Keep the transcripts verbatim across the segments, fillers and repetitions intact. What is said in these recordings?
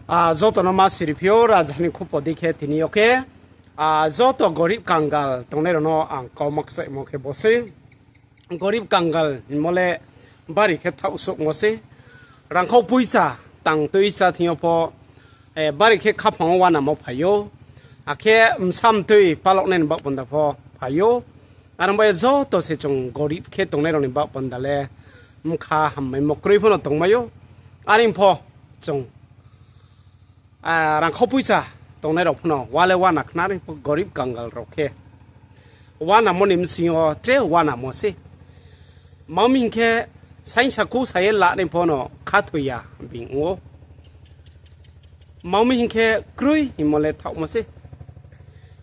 Ah, joto no ma siri phi ou, rajahani khupo di khe tini yo khe, ah, joto gorib kangal tongnai rao no ang kau ma kchaihmo khe bo sei. Gorib kangal hingmo le bari khe thaoh souhmo sei. Rangkhau poicha tang tui chá thing yo pho, eh, bari khe khaphang wo uanamo phai ou. Akhe bsa mtui paloknai ni baoh panda pho phai ou. Are ong ba ye joto se chung gorib khe tongnai rao ni baoh panda le bkha hammaimo kroi pho no tongmai ou. Are pho chung ah, rangkhau poicha tongnai rao pho no wa le uana khna ri pho gorib kangal rao khe. Uanamo ni bsing yo tre uanamo sei. Ma mi hing khe saingsa kousa ye lanai pho no khathoi ya bini ong ou. Ma mi hing khe kroi hingmo le thaohmo sei.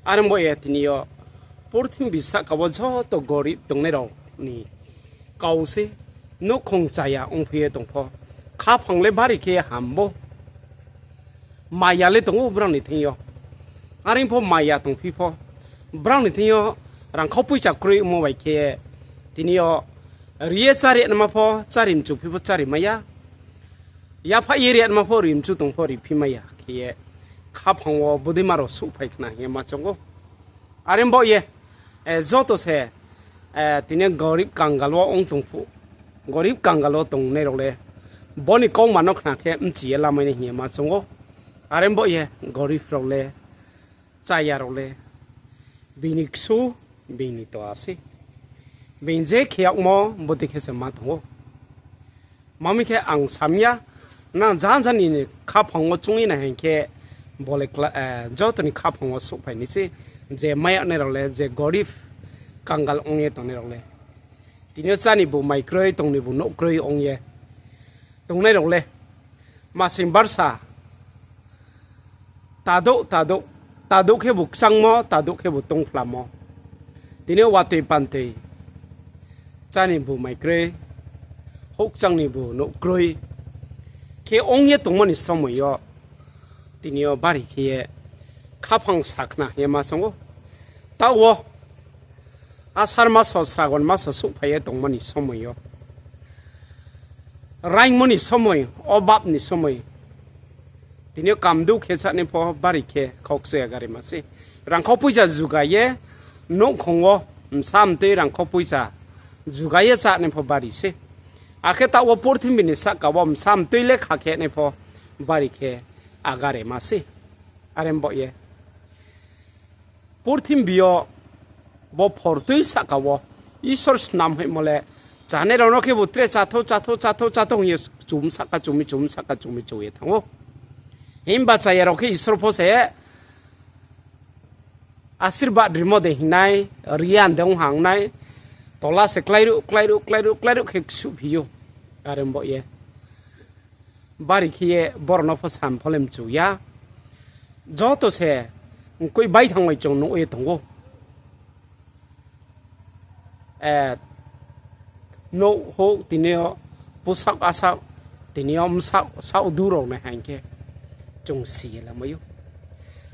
Are ong ba ye tini yo purthimbi sahka wo joto gorib tongnai rao ni kau sei. Nouhkhong chaya ongphi ye tong pho, khaphang le bari khe ham bo. Maya le tong ou brao ni thing yo. Are pho maya tongphi pho, brao ni thing yo rangkhau poicha kroi ongmo bai khe, tini yo ri ye chári nama pho chári mchu phi pho chári mai ya. Yaphaih ye ri nama pho ri mchu tong pho riphi mai ya khe ye, khaphang wo bodeima rao souhphai khna hing ye ma choung ou. Are ong ba ye, eh, joto se, eh, tini gorib kangal wo ong tong phuh, gorib kangal wo tongnai rao le bo ni kauma no khna khe bchi ye lamai nai hing ye ma choung ou. Are ong ba ye gorib rao le, chaya rao le, bini ksu, bini toa sei. Bini je khe yagmo bodei khe se ma tong ou. Ma mi khe ang sam ya, nang janja ni khaphang wo choung ye nai hing khe, bo le kla-, eh, joto ni khaphang wo souhphai nai sei, je mai yagnai rao le, je gorib kangal ong ye tongnai rao le. Tini yo chá ni bu mai kroi, tong ni bu nouh kroi ong ye tongnai rao le, masing barsa tadouh, tadouh, tadouh khe bu kchangmo, tadouh khe bu tongphlamo. Tini yo watoi pantoi, chá ni bu mai kroi, houhkchang ni bu nouh kroi khe ong ye tongmo ni somoi yo, tini yo bari khe ye khaphang sakhna hing ye ma choung ou. Taoh wo Asar maso, Sragon maso souhphai ye tongmo ni somoi yo, raingmo ni somoi, obab ni somoi, tini yo kamdou khe chánai pho bari khe khaukchaya garima sei. Rangkhau poicha juga ye, nouhkhong wo bsa mtui rangkhau poicha juga ye chánai pho bari sei. Akhe taoh wo purthimbi ni sahka wo bsa mtui le kha khe nai pho bari khe agarima sei. Are ong ba ye purthimbi yo bo phortui sahka wo Isor snam hoihmo le, chánai rao no khe bu tre cháthou, cháthou, cháthou, cháthou hing ye chum sahka chum mi, chum sahka chum mi chou ye thanng ou. Himba chaya rao khe Isor pho se asirbad rimo de hingnai, riyan de ong hangnai, tola se kláiruh, kláiruh, kláiruh, kláiruh khe ksuhphi ou. Are ong ba ye bari khe ye brao no pho sam pho le mchu ya. Joto se mkoih baithang bai chung nuh ye tong ou. Eh, nouh houh tini yo pusaoh asaoh, tini yo bsaoh saoh du rao nai hing khe chung si ye lamai ou.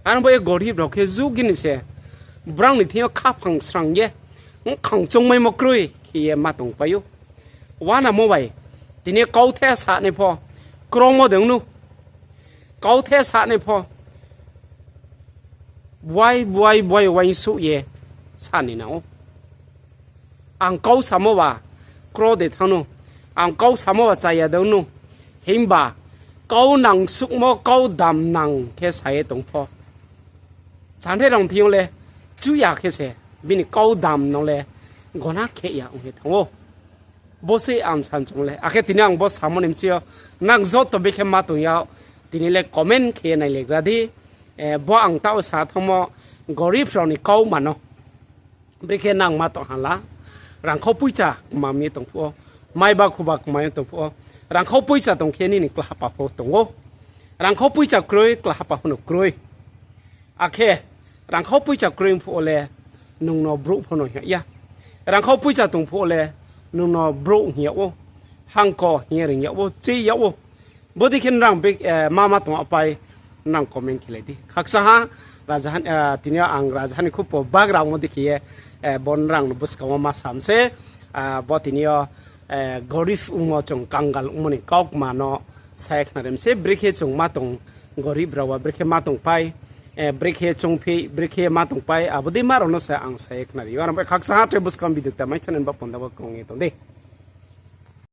Are ong ba ye gorib rao khe jugini se brao ni thing yo khaphang srang ye, bkhang choungmaimo kroi khe ye ma tongpai ou. Uanamo bai, tini kauthai sa nai pho, kromo de ong nou. Kauthai sa nai pho, buai, buai, buai, uaingsouh ye sa ni nang ou. Ang kau samo ba kro de thanng nou, ang kau samo ba chaya de ong nou. Himba kau nangsuhmo, kau damnang khe sa ye tong pho, chánai rao thing yo le chu ya khe se bini kau damnang le gona khe ya ong ye thanng ou. Bo se ang san choung le. Akhe tini ang bo samo ni bsing yo, nang joto bikhe ma tong ya, tini le comment khe ye nailaigra di. Eh, bo ang taoh sa thanngmo gorib rao ni kauma no bikhe nang ma tong ha la. Rangkhau poicha kma mi tong phuh wo, maiba khuba kma ye tong phuh wo, rangkhau poicha tong khe nini klahapa pho tong ou. Rangkhau poicha kroi, klahapa pho no kroi. Akhe rangkhau poicha kroi phuh wo le nung no brouh pho no hing ya. Rangkhau poicha tong phuh wo le nung no brouh hing yag ou, hangko hing ye ring yag ou, chi yag ou. Bodei khe nrang bik, eh, ma ma tong apai, nrang comment khelai di. Khakcha ha, raja han-, eh, tini yo ang raja hani khupo bagramo dei khe ye, eh, bo nrang no buskang wo ma sam se, ah, bo tini yo, eh, gorib ongmo chung kangal ongmo ni kaukma no sa ye khna rim se, brekhe chung ma tong gorib rao wa brekhe ma tongpai, brekhe choungphi, brekhe ma tongpai, abo dei ma rao no se ang sa ye khnari ou. Aro bai khakchang ha tre buskang video ta mai channel ba panda wo krung ye tong di.